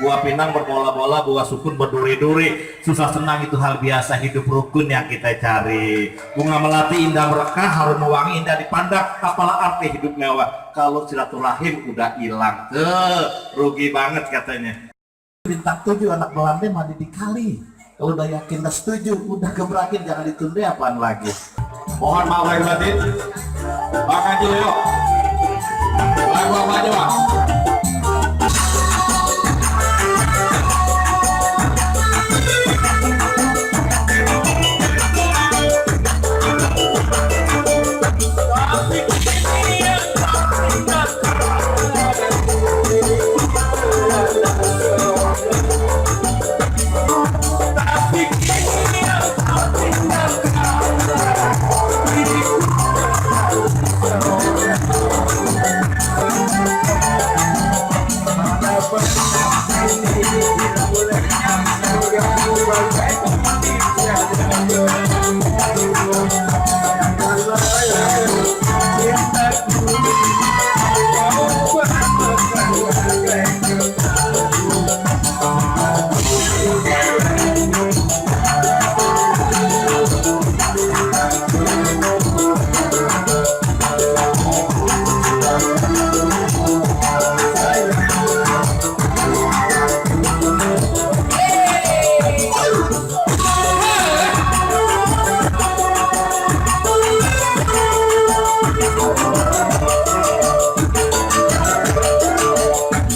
Buah pinang berbola-bola, buah sukun berduri-duri. Susah senang itu hal biasa, hidup rukun yang kita cari. Bunga melati indah merekah, harum mewangi indah dipandang. Apalah arti hidup mewah kalau silaturahim udah hilang? Rugi banget katanya. Bintang 7 anak Belanda mandi di kali. Kalau udah yakin dan setuju, udah gebrakin, jangan ditunda apaan lagi. Mohon maaf lahir batin. Bang Haji Leo. Lagu apa aja Bang?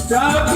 Jangan